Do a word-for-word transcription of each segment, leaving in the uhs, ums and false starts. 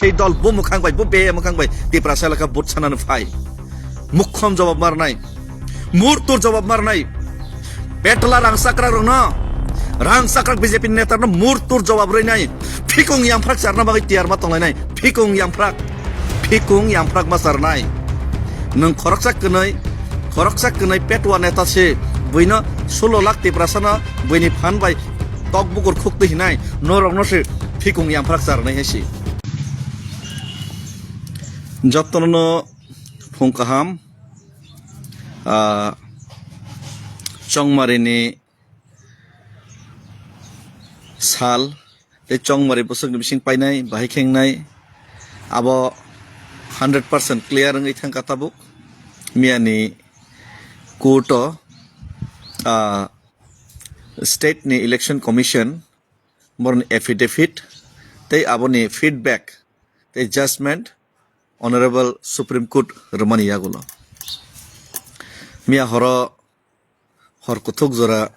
Ei dol bo mwkhang bai, bo be mwkhang bai Tiprasa elaka vote sanani phai. Mukhom jawab marnai. Murtur jawab marnai. Petla rang sakra rokno. Rang sakrak B J P neta no murtur jawab rwinai. Phikung yangphrak charna bagwi tiyar ma tonglainai. Phikung yangphrak. Phikung yangphrak ma charnai. Nwng khoroksa kwnwi, khoroksa kwnwi petwa neta se buino sulo lakh Tiprasa no buini phan bai tok bukur khuk twi hinai. Norokno se phikung yangphrak charnai hai si. Jotono phung kaham, ah, Chongmarini sal tei Chongmari bwswkni bising painai, bahai khengnai, abo hundred percent clear wngwi thangkha tabuk. Miyani court o, ah, state ni election commission boroni affidavit tei aboni feedback tei judgment Honorable Supreme Court rwmani yagulo. Miya horo hor kuthuk jora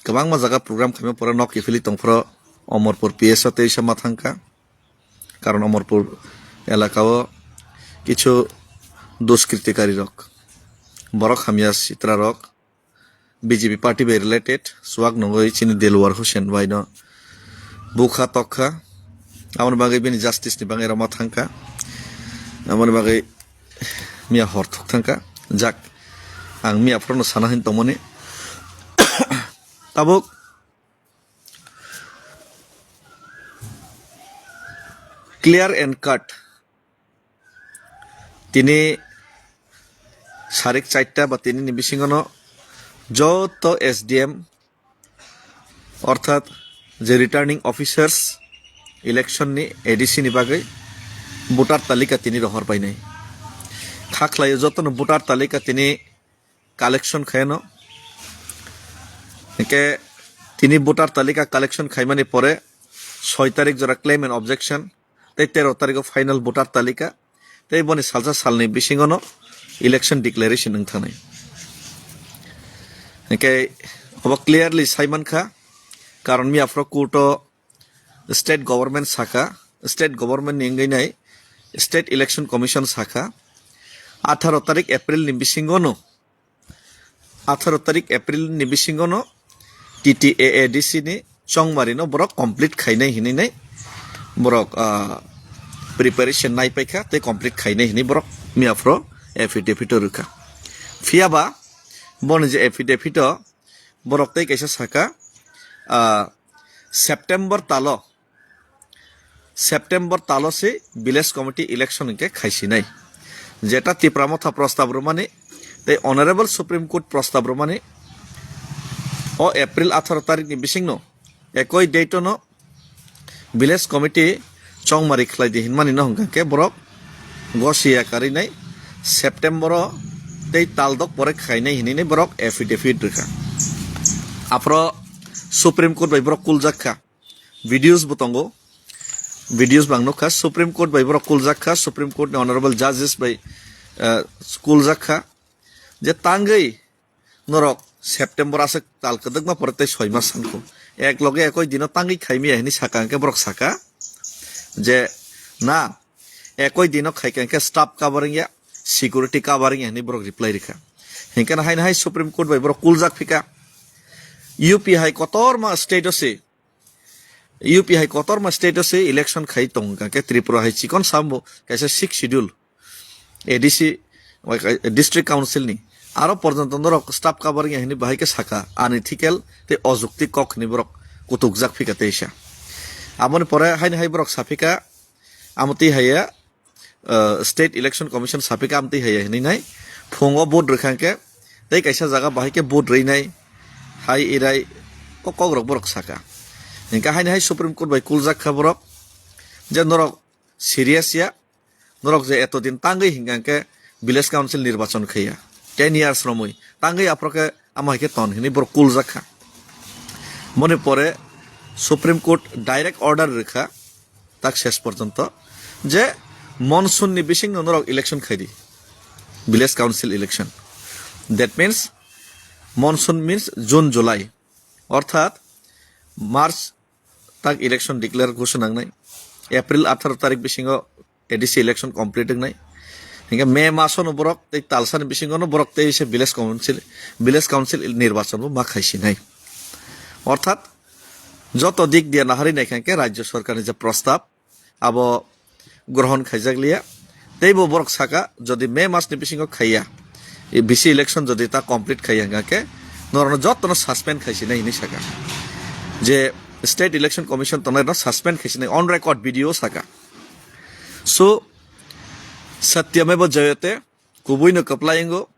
kwbangma jaga program khaima pore nok kiphilwi tongphro Omorpur P S o teisa ma thangkha. Karon Omorpur elaka o kichu duskritikarri rok, borok hamya sitra rok, B J P party bai related, swak nungwi chini Delwar Hussain bai no bukha tokha. Aboni bagwi bini justice ni bagwi roma thangkha. Aboni bagwi miya hor thuk thangkha. Jak, ang miya phorono sana hin tongmani. Tabuk clear and cut. Tini sarik charta ba tini ni bisingo no joto S D M orthat je returning officers election ni A D C ni bagwi voter talika tini rohor painai. Kha khlaio joto no voter talika tini collection khaino. Hingke tini voter talika collection khaimani pore soi tarik jora claim and objection, tei tero tariko final voter talika, tei boni salsa salni bisingono election declaration wng thanai. Hingke obo clearly saimankha, karon miya phoro court o state government saka, state government ni wngwi nai state election commission saka, atharo tarik April ni bisingono, atharo tarik April ni bisingono T T A A D C ni chongmari no borok complete khainai hinwi nai borok, ah, preparation nai paikha tei complete khainai hinwi borok miya phoro affidavit o rwkha. Phiya ba boni je affidavit o borok tei kaisa saka, ah, September talo, September talo se village committee election hingke khaisinai. Jeta Tipra Motha prostab rwmani tei Honorable Supreme Court prostab rwmani o April atharo tarikni bisingno ekoi date-o no village committee chongmari khlai di hinmani no hwnkha khe borok gosiya karinai September o tei taldok pore khainai hinwi borok affidavit rwkha. Aphro Supreme Court bai borok kuljak kha. Videos bo tongo. Videos bang nukha, Supreme Court bai borok kuljak kha, Supreme Court ni honorable judges bai, eh, kuljak kha. Je tangwi norok September aswk tal kwdwkma pore tei soi mas sangkho. Ek loge ekoi dino tangwi khaimaya hinwi saka hwnkhe borok saka je na ekoi dino khaika hwnkhe staff covering ya, security covering ya hinwi borok reply rikha. Hinkhe na haino hai Supreme Court bai borok kuljak phika. U P hai kotorma state o se U P hai kotorma state o se election khai tong kha khe Tripura hai chikon sambo kaisa sixth schedule A D C, district council ni aro porjonto norok staff covering ya hinwi bahai khe saka unethical tei ojukti kok hinwi borok kutukjak phika teisa. Aboni pore haino hai borok saphika amotwi haiya, uh, State Election Commission saphika amtwi haiya hinwi nai. Phungo vote rwkha hwnkhe tei kaisa jaga bahai khe vote rwinai hai irai o kokrok borok saka. Hinkhe haino hai Supreme Court bai kuljak kha borok je norok serious ya, norok je eto din tangwi hinkha hwnkhe village council nirbachon khaiya ten years romwi tangwi aphro khe amo hai khe ton hinwi borok kuljak kha. Moni pore Supreme Court direct order rwkha tak ses porjonto je monsoon ni bisingno norok election khaidi, village council election. That means monsoon means June, July, orthat March tak election declare ghosona wngnai. April atharo tarik bisingo A D C election complete wngnai. Hinkhe May masono borok tei talsani bisingono borok tei se village council, village council nirbachonbo ma khaisinai. Orthat joto dik diya nahari naikha hinkhe rajya sorkarni je prostab abo grohon khaijakliya. Teibo borok saka, jodi May masni bisingo khaiya, e, bisi election jodi ta complete khaiya hingkha khe, norokno jotono suspend khaisinai hinwi saka. Je State Election Commission tongnai rokno suspend khaisinai, on record video saka. So, Satyameva Jayate, kubuino kwplai wngo,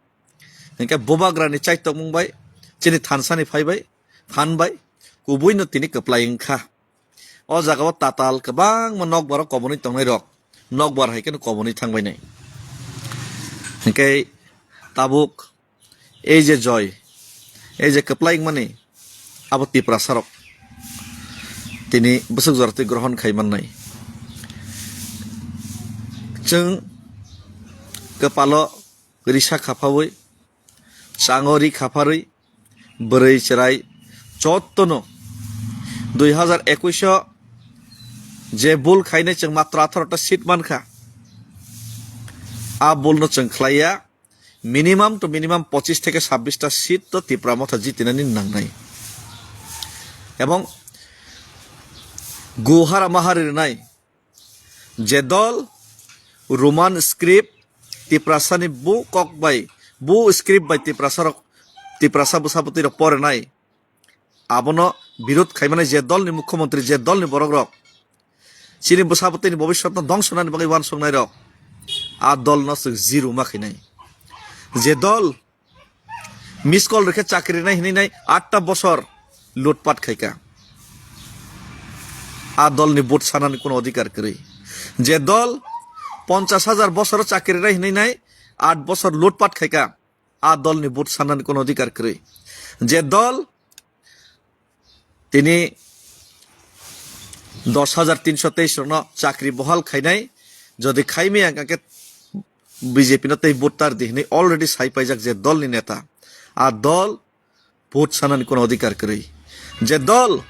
hinkhe Bubagrani chaitokmung bai, chini thansani phaibai, phan bai, kubuino tini kwplai wngkha. O jagao tatal kwbangma nokbar o kobonwi tongnai rok, nokbar hai kheno kobonwi thangbainai. Hinkhe tabuk ei je joy, ei je kwplai wngmani, abo Tiprasa rok tini bwswk jora twi grohon khai mannai. Chwng kwpalo risa khaphawi, chango ri khapharwi, bwrwi chwrai jottono dui hazar ekush o je bul khainai chwng matro atharo ta seat mankha. A bulno chwng khlaiya, minimum to minimum pochis theke sabbish ta seat to Tipra Motha jitinani nangnai. Ebong guhara mahari rwnai je dol Roman script Tiprasani bu kok bai, bu script bai Tiprasa rok, Tiprasa bwsa bwtwi rok porinai, abono birod khaimani je dolni mukhyamantri, je dolni borok rok chini bwsa bwtwini bobiswtno dongso nani bagwi uansuknai rok, a dolno chwng zero ma khainai. Je dol miss call rwkhe chakri rinai hinwi nai atta bosor lutpat khaikha. A dolni vote sanani kuno odhikar kwrwi. Je dol ponchash hajar bosoro chakri rinai hinwi nai aat bosor lutpat khaikha. A dolni vote sanani kuno odhikar kwrwi. Je dol tini dos hajar tinso teis rokno chakri bohal khainai, jodi khaimaya hwnkha khe B J P no tei vote tar di hinwi already sai paijak je dolni neta. A dol vote sanani kuno odhikar kwrwi. Je dol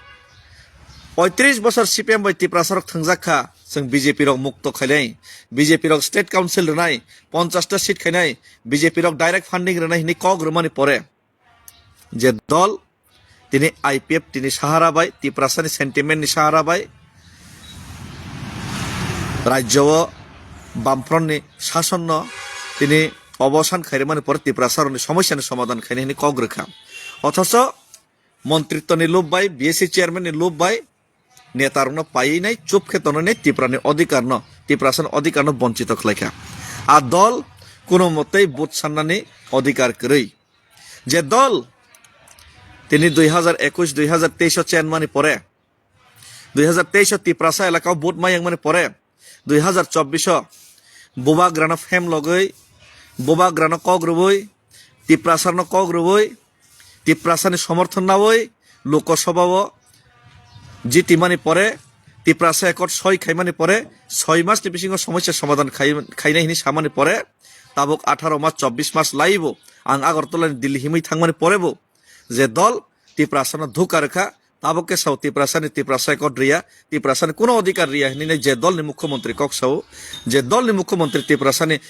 poitris bosor C P M bai Tiprasa rok thwngjak kha, chwng B J P rok mukto khainai, B J P rok state council rwnai, ponchash ta seat khainai, B J P rok direct funding rwnai hinwi kok rwmani pore, je dol tini I P F T ni sahara bai, Tiprasani sentiment ni sahara bai, rajyo o Bamfront ni sasonno tini obosan khairwmani pore Tiprasa rokni somosya ni somadhan khainai hinwi kok rwkha. Othocho montritwni lob bai, B S C chairman ni lob bai, neta rokno painai, chup khe tonwi nai Tiprani odhikar no, Tiprasani odhikar no bonchito khlaikha. A dol kuno motei vote sannani odhikar kwrwi. Je dol tini dui hazar ekush, dui hazar teis o chenmani pore, dui hazar teis o Tiprasa elakao vote mayangmani pore, dui hazar chobbish o Bubagrano phem logwi, Bubagrano kok rwui, Tiprasarno kok rwui, Tiprasani somorthon naui Lok Sabha o jitimani pore, Tiprasa Accord soi khaimani pore, soi masni bisingo somosya somadhan khai-, khainai hinwi samani pore, tabuk atharo mas, chobbish mas laibo ang Agartala ni Delhi himwi thangmani porebo je dol Tiprasano dhuka rwkha, tabuk khe sao Tiprasani, Tiprasa Accord riya, Tiprasani kuno odhikar riya hinwi je dolni mukhyamantri kok sao, je dolni mukhyamantri Tiprasani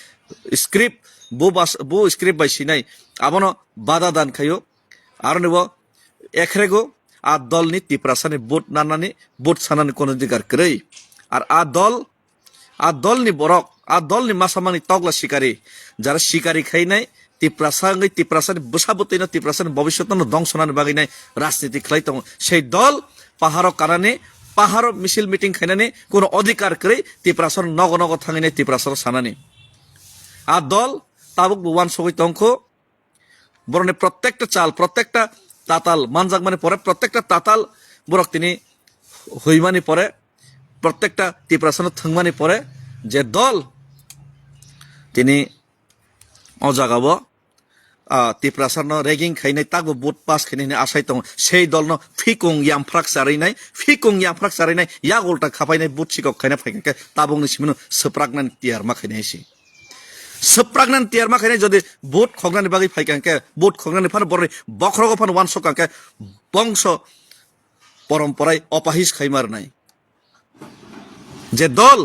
script, bo bas-, bo script bai sinai, abono bada dan khaio, aroni bo ekhrego a dolni Tiprasani vote nanani, vote sanani kuno odhikar kwrwi. Ar a dol, a dolni borok, a dolni masamani tokla sikari, jara sikari khainai, Tiprasa wngwi Tiprasani bwsa bwtwino, Tiprasani bobiswtno dongso nani bagwi nai rajniti khlai tongo. Sei dol paharo kanani, paharo misil meeting khainani kuno odhikar kwrwi, Tiprasano nogo nogo thangwi nai Tiprasano sanani. A dol tabuk bo uansugwi tongkho, borokni protekta chal, protekta tatal manjakmani pore, protekta tatal borok tini huimani pore, protekta Tiprasano thwngmani pore, je dol tini o jagao, ah, Tiprasano ragging khainai, takbo vote pass khainai hinwi asai tongo, sei dolno phikung yamphrak charwinai, phikung yamphrak charwinai, yak ulta khapainai, vote sikok khaina phaikha khe tabukni simino swpraknani tiyar ma khainai se. Swpraknani tiyar ma khainai, jodi vote khoknani bagwi phaikha hwnkhe, vote khoknani phano borokni bokhrogo phano uansukha hwnkhe bongso poromporai opahis khaima rwnai. যে দল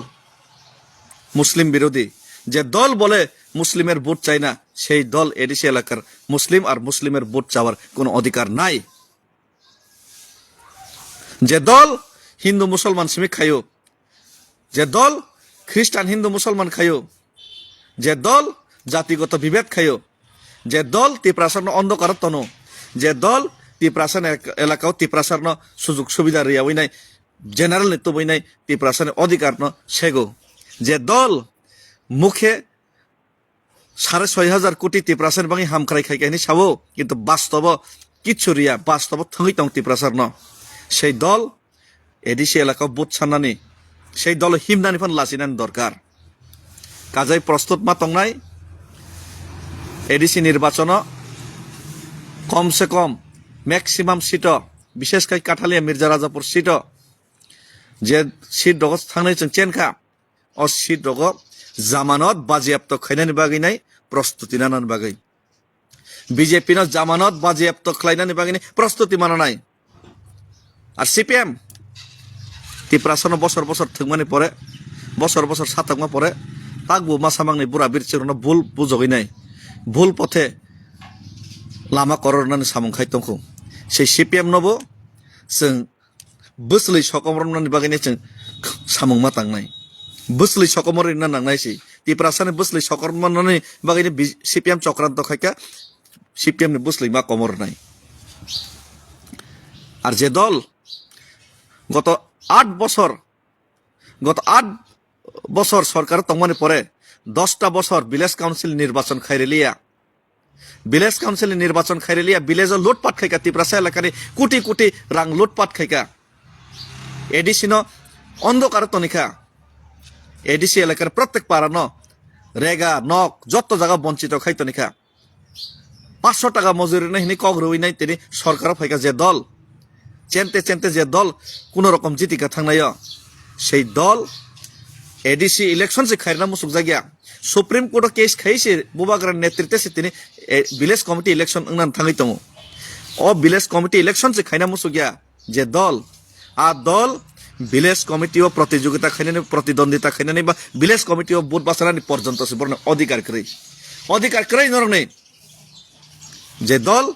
মুসলিম বিরোধী, যে দল বলে মুসলিমের ভোট চাই না, সেই দল এডিসি এলাকার মুসলিম আর মুসলিমের ভোট চাওয়ার কোনো অধিকার নাই। যে দল হিন্দু মুসলমান simi khaio, je dol Khristan Hindu Musolman khaio, je dol jatigoto bibed khaio, je dol Tiprasarno ondokaro tono, je dol Tiprasani ek-, elakao Tiprasarno sujug subida riyawi nai, general ni tubui nai Tiprasani odhikarno sego, je dol mukhe sare soi hajar koti Tiprasani bagwi hamkrai khai kha hinwi sao, kintu bastobo kichu riya, bastobo thangwi tong Tiprasarno. Sei dol ADC elakao vote sannani, sei dolo himnani phan lachinani dorkar. Kajai prostut ma tongnai ADC nirbachono kom se kom maximum seat o, bishesh khai Kathalia Mirza Rajapur seat o, je seat rogo thangnai chwng chen kha, o seat rogo jamanot bajiapto khainani bagwi nai prostuti nanani bagwi. BJP no jamanot bajiapto khlainani bagwi nai prostuti mananai. Ar CPM Tiprasano bosor bosor thwngmani pore, bosor bosor sathokma pore, takbo masa mangni bura birchirokno bul bujogwi nai, bul pothe lama korornani samung khai tongkhu. Sei CPM nobo chwng bwswlwi sokomornani bagwi nai chwng samung ma tangnai. Bwswlwi sokomor rina nangnai si. Tiprasani bwswlwi sokomornani bagwi nai bi-, CPM chokranto khaikha, CPM ni bwswlwi ma komor rwnai. Ar je dol goto aat bosor, goto aat bosor sorkar tongmani pore dosta bosor village council nirbachon khairiliya. Village council ni nirbachon khairiliya, village o lutpat khaika, Tiprasa elakani koti koti rang lutpat khaika. ADC no ondokar tonikha. ADC elakar prottek para no rega, nok, jotto jaga bonchito khai tonikha. Paanch sho taka mojuri no hini kok rwi nai tini sorkar o phaika je dol. Chente chente je dol kuno rokom jiti ka thangnaio, sei dol ADC election se khairna musuk jagya. Supreme Court o case khai se Bubagra netrite se tini, eh, village committee election wngna thangwi tongo. O village committee election se khaina musuk ya je dol, a dol village committee o protijogita khainani, protidwandita khainani ba village committee o vote bachanani porjonto se borokni odhikar kwrwi. Odhikar kwrwi norokni. Je dol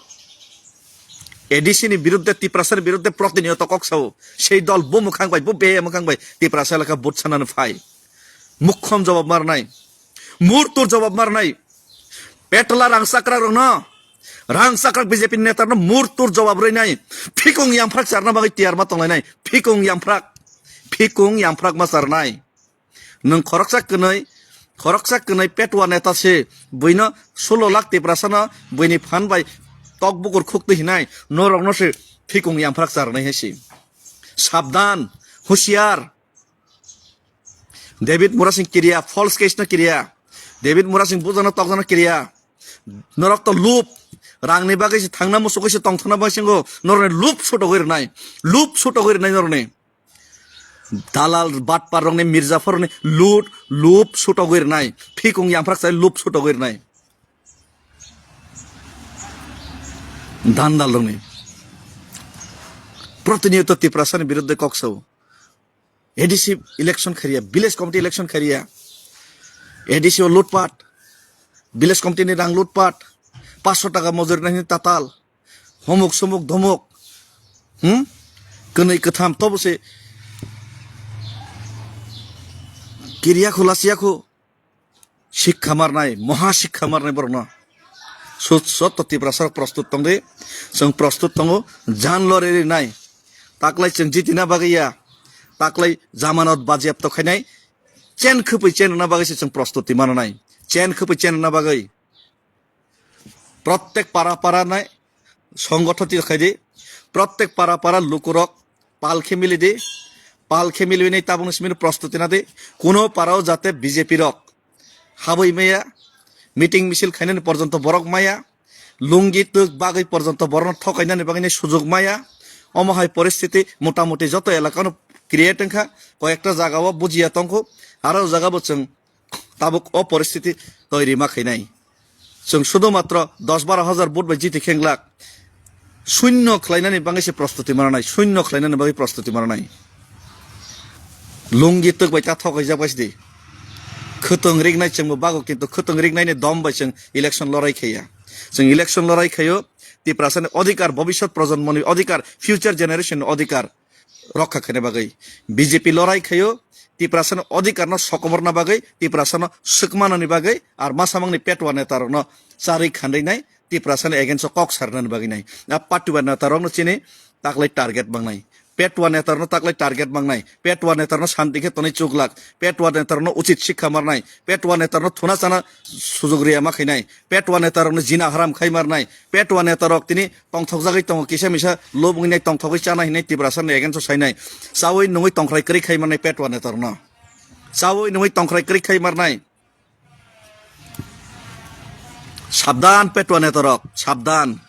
ADC ni biruddhe, Tiprasani biruddhe protiniyoto kok sao, sei dol bo mwkhang bai, bo beya mwkhang bai Tiprasa elaka vote sanani phai. Mukhom jawab marnai, murtur jawab marnai, petla rang chakra rokno, rang chakra BJP netarno murtur jawab rwinai, phikung yamphrak charna bagwi tiyar ma tonglainai, phikung yamphrak, phikung yamphrak ma charnai. Nwng khoroksa kwnwi, khoroksa kwnwi petwa neta se, buino sulo lakh Tiprasano buini phan bai tok bukur khuk twi hinai, norokno se phikung yamphrak charnai hai se. Sabdan, husiar. David Murasing kiriya, false case no kiriya. David Murasing bujano tokjano kiriya. Norok to lup, rangni bagwi se thangna musukwi se tongthokna bagwi se wngkho, norokni lup sutogwi rwnai, lup sutogwi rwnai norokni. Dalal batpar rokni, Mirjafar rokni lut, lup sutogwi rwnai. Phikung yamphrak sai lup sutogwi rwnai. Dandal rokni. Protiniyoto Tiprasani biruddhe kok sao. ADC election khaiya, village committee election khaiya. ADC o lutpat, village committee ni rang lutpat, paanch sho taka mojuri nani tatal. Homok somok domok. Hmm? Kwnwi kwtham tobo se kiriya kho, lasiya kho. Sikha marnai, moha sikha marnai borokno. Sut sotto Tiprasa rok prostut tongdi. Chwng prostut tongo, jan lori rinai. Taklai chwng jitina bagwi ya. Taklai jamanot bajiapto khainai. Chen khwpwi chen rwna bagwi se chwng prostuti mananai. Chen khwpwi chen rwna bagwi. Prottek para para nai songgothoti khaidi, prottek para para lukurok pal khe milidi, pal khe miliwi nai tabukni simi prostuti nadi, kuno parao jate BJP rok habwi maya, meeting misil khainani porjonto borok maya, lungi twk bagwi porjonto borokno thokainani bagwi nai sujug maya. Omo hai poristiti motamuti joto elakano create wngkha, koyekta jagao bujiya tongkho, aro jagabo chwng tabuk o poristiti toiri ma khainai. Chwng sudhu matro dos baro hajar vote bai jiti khenglak. Shunno khlainani bagwi se prostuti mananai, shunno khlainani bagwi prostuti mananai. Lungi twk bai ta thokaijak bai sidi. Khwtwng riknai chwngbo bago, kintu khwtwng riknaini dom bai chwng election lorai khaiya. Chwng election lorai khaio, Tiprasani odhikar, bhobishyot projonmoni odhikar, future generation ni odhikar rokha khaina bagwi. B J P lorai khaio, Tiprasani odhikarno sokomorna bagwi, Tiprasano swkmanani bagwi, ar masamangni petwa netarokno charwi khandainai, Tiprasani against o kok sarnani bagwi nai. A patwa netarokno chini taklai target mangnai. Petwa netarno taklai target mangnai. Petwa netarno shanti khe tonwi chuklak. Petwa netarno uchit sikha marnai. Petwa netarno thuna chana sujug riya ma khainai. Petwa netarokno jina haram khai marnai. Petwa netarok tini tongthokjagwi tongo, kisa misa lobongwi nai tongthogwi chana hinwi Tiprasani against o sainai. Chawi nungwi tongkhrai kwrwi khai marnai petwa netarno. Chawi nungwi tongkhrai kwrwi khai marnai. Sabdan petwa netarok, sabdan.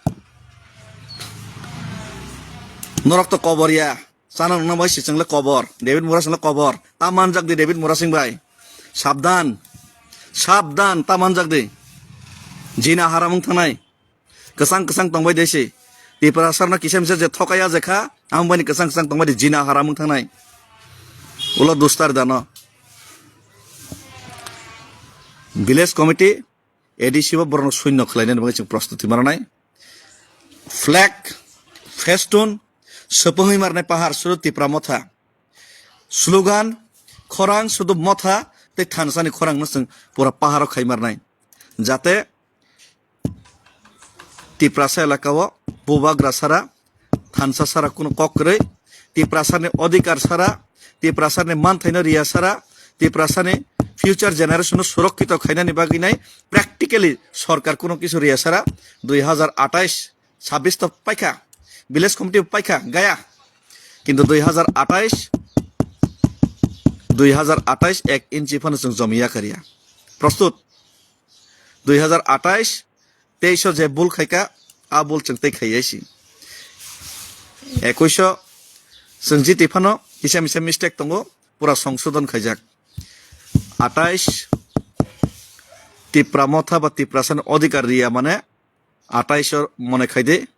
Norok to kobor ya. Sana nungna bai si chwngle kobor. David Murasing chwngle kobor. Ta manjak di David Murasing bai. Sabdan. Sabdan ta manjak di. Jina haram wng thangnai. Kwchang kwchang tongbai de si. Tiprasarno kisa misa je thokaya je kha, ang bani kwchang kwchang tongbai de jina haram wng thangnai. Ulo dustar dano. Village committee, A D C bo borokno suino khwlainani bagwi chwng prostuti marnai. Flag, festoon, swpwngwi marnai pahar suru Tipra Motha. Slogan, khorang sudu Motha tei thansani khorangno chwng pura paharo khai marnai. Jate Tiprasa elakao bubagra sara, thansa sara kunu kok kwrwi, Tiprasani odhikar sara, Tiprasani manthaino riya sara, Tiprasani future generation no surokkito khainani bagwi nai practically sorkar kunu kisu riya sara, dui hazar atais, sabis to paikha, village committee paikha, gaya. Kintu dui hazar atais, dui hazar atais ek inchi phano chwng jomiya kariya. Prostut. Dui hazar atais, teis o je bul khaika, a bul chwng tei khaiya si. Ekuis o chwng jiti phano kisa misa mistake tongo, pura songsodon khaijak. Atais, Tipra Motha ba Tiprasani odhikar riya mane, atais o mone khaidi.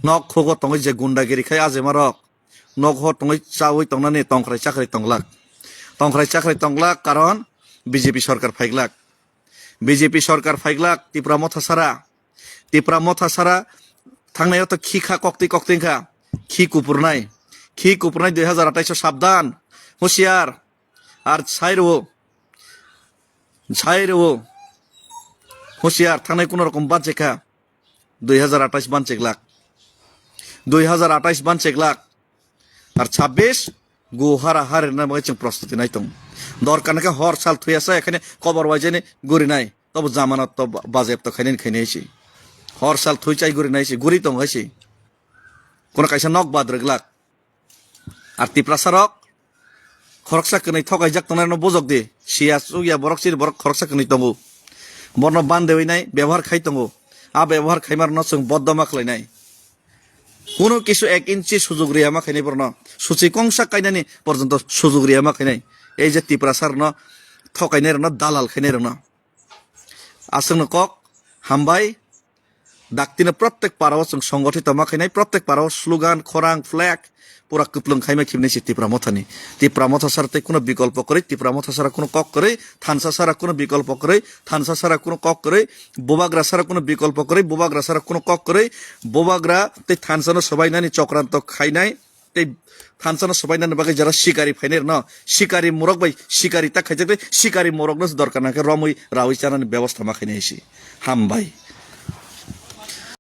Nok khugo tongwi je gundagiri khai ajema rok, nok ho tongwi chawi tongnani tongkhrai chakhrai tonglak. Tongkhrai chakhrai tonglak karon B J P sorkar phaiglak. B J P sorkar phaiglak Tipra Motha sara. Tipra Motha sara thangnai o to khi kha koktwi koktwi kha. Khi kupurnai. Khi kupurnai dui hazar atais o sabdan. Husiar. Ar sai rwo. Sai rwo. Husiar thangnai kuno rokom banchekha. Dui hazar atais bancheklak. Dui hazar atais bancheklak. Ar chabbish gu hara harirna bagwi chwng prostuti nai tong. Dorkar khe hor sal thuyasa ekhane kobor waijani gurinai. Tobo jamano to ba-, bajep to khainani khainai si. Hor sal thui chai gurinai si, guri tong hai si. Kono kaisa nok bad rwglak. Ar Tiprasa rok khoroksa kwnwi thokaijak tongnai no bujok di. Siya chukya borok chini borok khoroksa kwnwi tongo. Borno bandewi nai bebohar khai tongo. A bebohar khaima rokno chwng boddo ma khlainai. Kuno kisu ek inchi sujug riya ma khainai borno. Suchi kongsa kainani porjonto sujug riya ma khainai. Ei je Tiprasa rokno thokainai rokno dalal khainai rokno. Aswkno kok hambai. Daktino protek parao chwng songgothi tongma khainai, protek parao slogan, khorang, flag, pura kwplwng khaima khibnai se Tipra Mothani. Tipra Motha sara tei kuno bikolpo kwrwi, Tipra Motha sara kuno kok kwrwi, thansa sara kuno bikolpo kwrwi, thansa sara kuno kok kwrwi, bubagra sara kuno bikolpo kwrwi, bubagra sara kuno kok kwrwi, bubagra tei thansano swbainani chokranto khainai, tei thansano swbainani bagwi jara sikari phainai rwno, sikari morok bai sikari ta khaijak tei sikari morokno se dorkar nangkhe romwi rawi chanani bebosta ma khainai se. Hambai.